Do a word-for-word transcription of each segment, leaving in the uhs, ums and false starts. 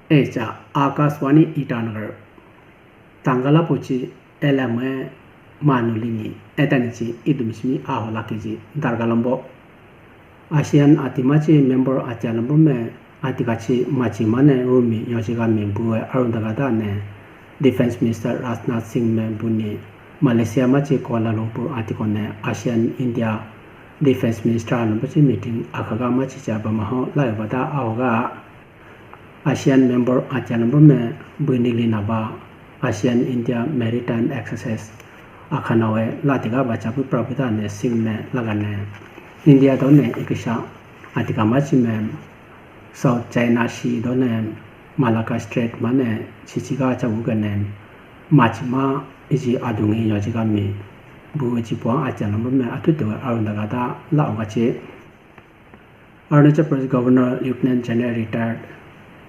Echa Akashvani Itanagar. Tangala pochi elame manu lini etani chi idumi simi ahola keji dargalambo. ASEAN atima chi member atialambo me atika chi machi mane rumi yojiga mi buwe arundaga da ne Defense Minister Rajnath Singh me buni Malaysia machi Kuala Lumpur atiko ne ASEAN India Defense Minister alambo chi meeting akhaga machi cha bamaho laga bada ahoga. ASEAN member achalambo me bini linaba ASEAN India Maritime Exercise akhanawe latiga bacha bu prabhuda ne Singh me lagane India do ne ikisha atika machi me South China Sea do ne Malacca Strait mane chichiga chabu gane machima iji adungi yojiga mi bu chipo achalambo me atutu arundaga da la ogachi. Arunachal Pradesh Governor Lieutenant General Retired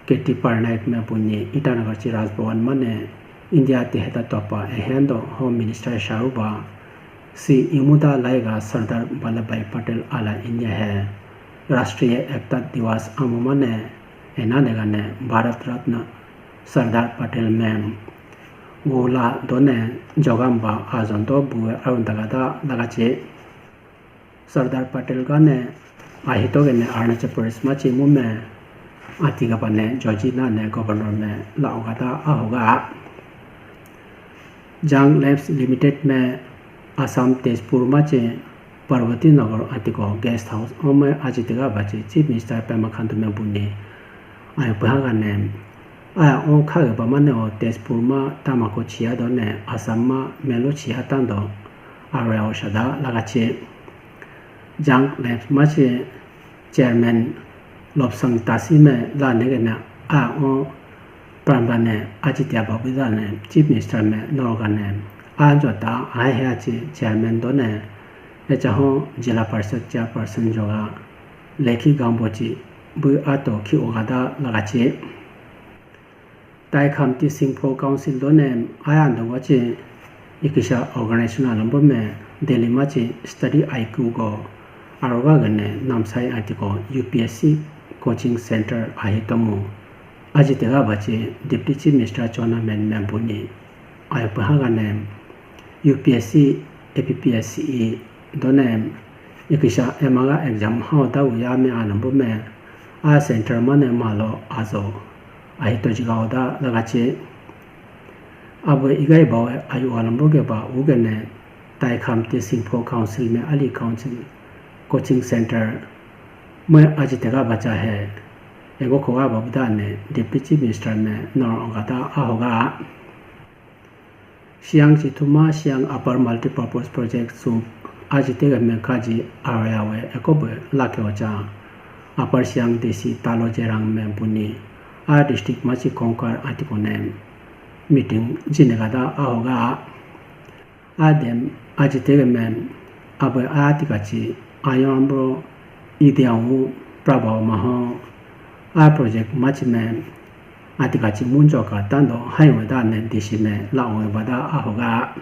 K T Parnaik me buni Itanagar chi Raj Bhavan mane India ti heta topa ehendo Home Minister Sharuba si imuda laiga Sardar Vallabhbhai Patel ala India he Rashtriya Ekta Diwas amu mane ena legane Bharat Ratna Sardar Patel me wula done jogamba ajondo buwe arundaga da lagachi. Sardar Patel gane ahito gene Arunachal Pradesh machi mume atiga bane joji nane governor me laogada ahoga. Jang Labs Limited me Assam Tezpur machi Parvati Nagar atiko guest house ome ajitiga bachi Chief Minister Pema Khandu me buni ayo pahagane aya o khagaba mane o Tezpur ma tamako chiya done Assam ma melo chiya tando Aro ya o shada lagachi. Jang Labs machi chairman Lobsang Tasi me la negena a o pramba ne ajitia babu da ne Chief Minister me norga ne a jota a he achi chairman do ne echa ho Zilla Parishad chairperson joga Lekhi Gambochi bu ato khi ogada lagachi. Taikhamti Singpho Council do ne aya ando wachi ikisha organization alambo me Delhi machi study aiku go aroga gane namsai atiko U P S C coaching center ahitomu ajitega bachi Deputy Chief Minister Chowna Mein me buni ayo pahagane U P S C A P P S C E done ikisha emaga exam hao da uya me alambo me a center mane malo ajo ahito jiga oda lagachi. Abo igai bawe ayu alambo ke ba ugene Taikhamti Singpho Council me ali council coaching center me ajitega bacha he ego koga babu da ne Deputy Chief Minister me nor ogada ahoga. Siang Chithuma Siang Upper Multipurpose Project su ajitega me kaji area we ekobe lake ocha Upper Siang D C Talo Jerang me buni a district machi Konkar atiko ne meeting jinegada ahoga. Adem ajitega me abe atikachi ayambro ide awu prabha maho a project machi me atikachi munjoka tando highway da ne D C me la owe bada ahoga.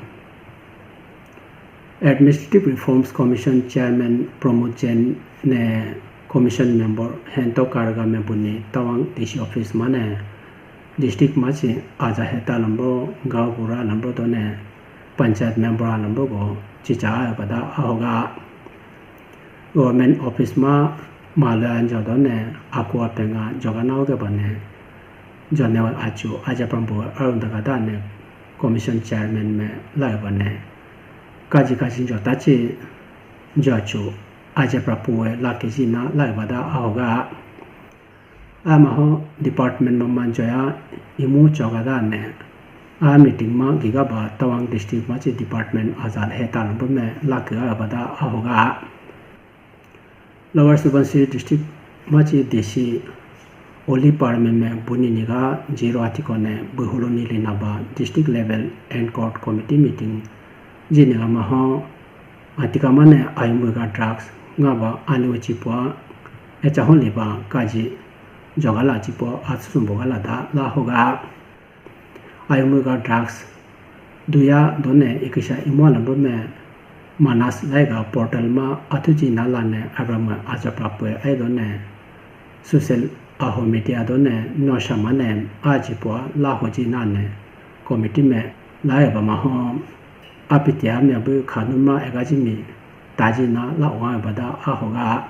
Administrative Reforms Commission Chairman Pramod Jain ne Commission Member hento karga me buni Tawang D C Office mane district machi aja heta lambo gaon bura lambo done Panchayat Member lambo go chicha bada ahoga. Government office ma mala anjo done akwa penga jogana oge bane jone achu aja pambo arunda gada ne Commission Chairman me lai bane kaji kaji jo tachi jo achu aja prapu e la keji na lai bada ahoga. Amaho department ma manjoya imu chogada ne a meeting ma giga ba Tawang district machi department ajal he talambo me la ke abada ahoga. Lower Subansiri district machi D C Oli Parme me buni niga zero atiko ne buhulu nili naba district level and court committee meeting jiniga maho atika mane ayumbuga drugs ngaba anu chipua echa hon liba kaji jogala chipua atsusumbo gala da la hoga. Ayumbuga drugs duya done ikisha imwa lambo me Manas laiga portal ma athuji nala ne abra ma aja prapwe ai done social Aho media done no shamane ajipu a la hoji nane committee me la eba ma ho apitiya me bu khanuma egajimi taji na la wa bada ahoga.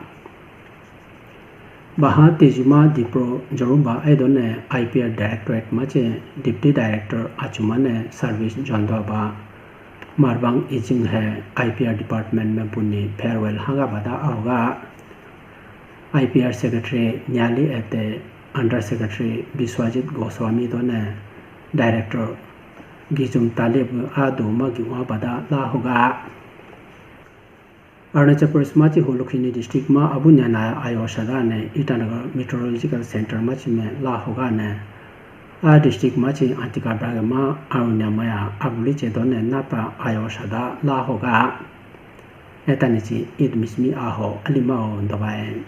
Baha tejima Dipro Jorumba aidone I P R Directorate machi Deputy Director achumane service jondwa ba marbang ijing he I P R Department me buni farewell haga bada ahoga. I P R Secretary Nyali Ete, Under Secretary Biswajit Goswami done Director Gijum Talib adu ma giwa bada la hoga. Arunachal Pradesh machi Hulukhini district ma abu nyana ayo shada ne Itanagar Meteorological Center machi me la hoga ne. A district machi antika brage ma arunya maya abuli che done napa ayo shada la hoga. Etanichi Eid Mishmi aho alima o dobai.